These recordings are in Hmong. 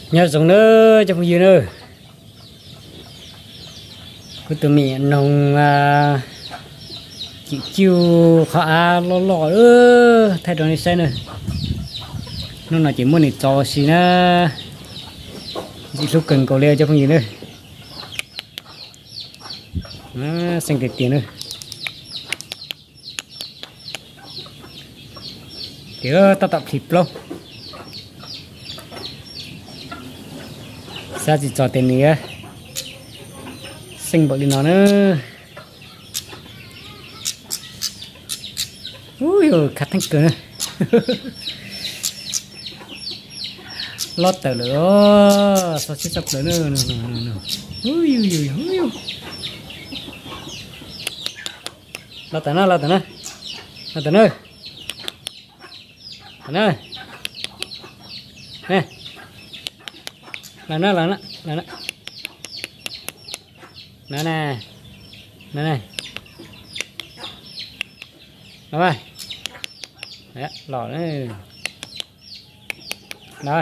Nyob zoo nawb cov phooj ywg nawb. Kuv tus me nyuam noog cim ciuj qhov av loj loj thaij rau nej saib nawb. Hnub no ces muab nws tso ua si na. Ntxim hlub kawg nkaus li cov phooj ywg nawb. Xeeb tiag tiag nawb. Tias tab tom plhis plaub. Xav tsis txog tias nws xeeb npaum li no na. Ub, khav theeb kawg na. Lob tawm lawm os, xo siab tshaj plaws na. Los tawm na, los tawm na, los tawm na. Los na. Los na, los na, los na. Los na. Los na. Los na. Los na.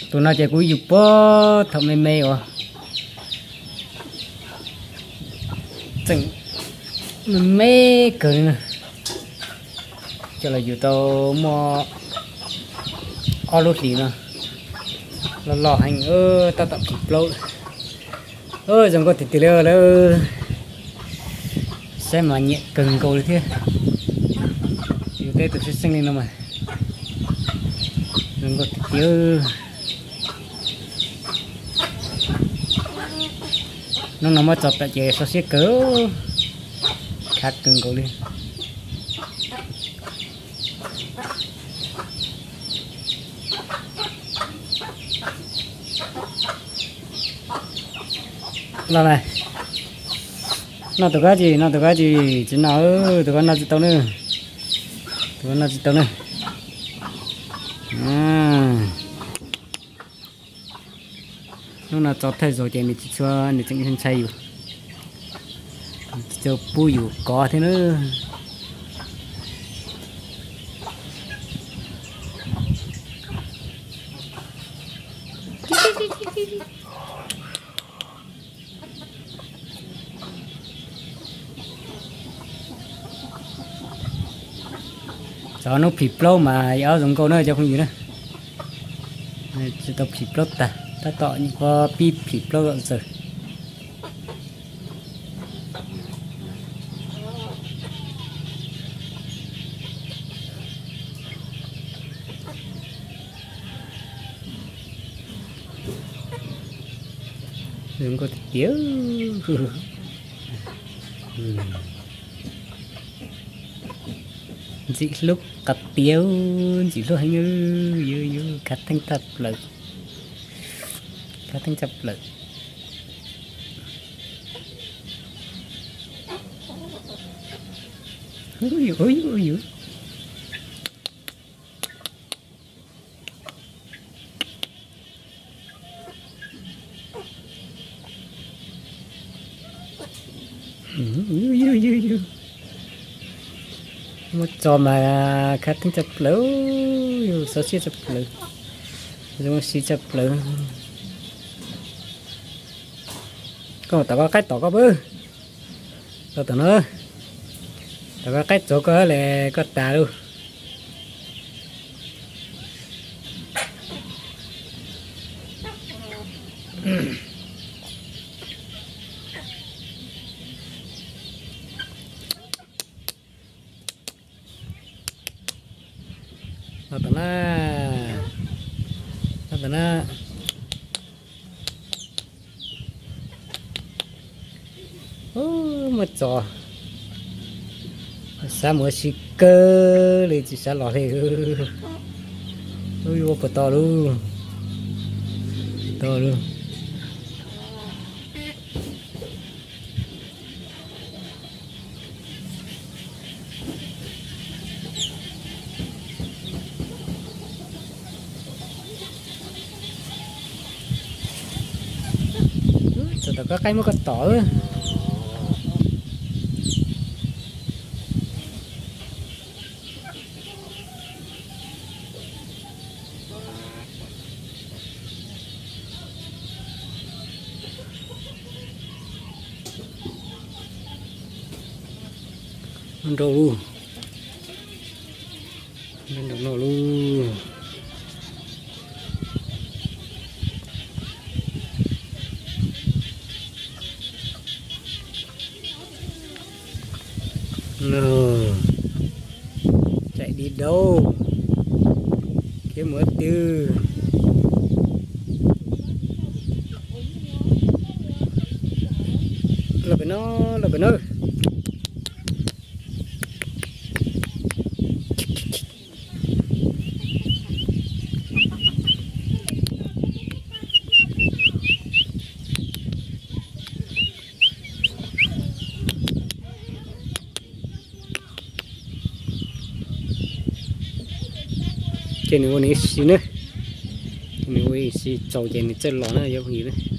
Tus no ces kuv yug puag thaum me me uas tseem me me kawg li na. Coj los yug tau muaj ob lub hlis no, loj loj heev, tab tom plhis plaub. Zoo nkauj tiag tiag li lawm. Saib mas nyiam kawg nkaus li thiab. Yus tej tus xeeb xeeb li no mas zoo nkauj tiag tiag. Hnub no muab tso tawm ces xo siab kawg, khav kawg nkaus li. Los na, noj tus kab tsis, noj tus kab tsis, tsis noj, tus kab noj tsis tau na, tus kab noj tsis tau na. Hnub no tso thaij zaus ces nws tsis tshua, nws tseem ntshai yus, tsis tshua pub yus kov thiab na. Txog hnub plhis plaub mas yog ob zoo nkauj na cov phooj ywg na. Tsis tau plhis plaub tag, tab tom nyuam qhuav pib plhis plaub zom zaws. Zoo nkauj tiag tiag. Ntxim hlub qab tiag, ntxim hlub heev, yus yus khav theeb tshaj plaws, khav theeb tshaj plaws. Muab tso mas khav theeb tshaj plaws, yus xov xiab tshaj plaws, zoo siab tshaj plaws. Koj tom koj qaib tom koj pab, tom tom no, tom koj qaib tsuav koj le, koj tas lauj. Los tom na, los tom na. Muab tso, xav mus ua si kawg li tsis xav los li. Ua puas to lauj, to lauj. Txog tom koj qaib muab koj tom. Nrau lub, nrau no lub. Tsaim di daub, khiav mus twg. Los pem no, los pem no. Ces nws ua nws ib si na, nws ua ib si txaus ces nws txawj los na cov phooj ywg.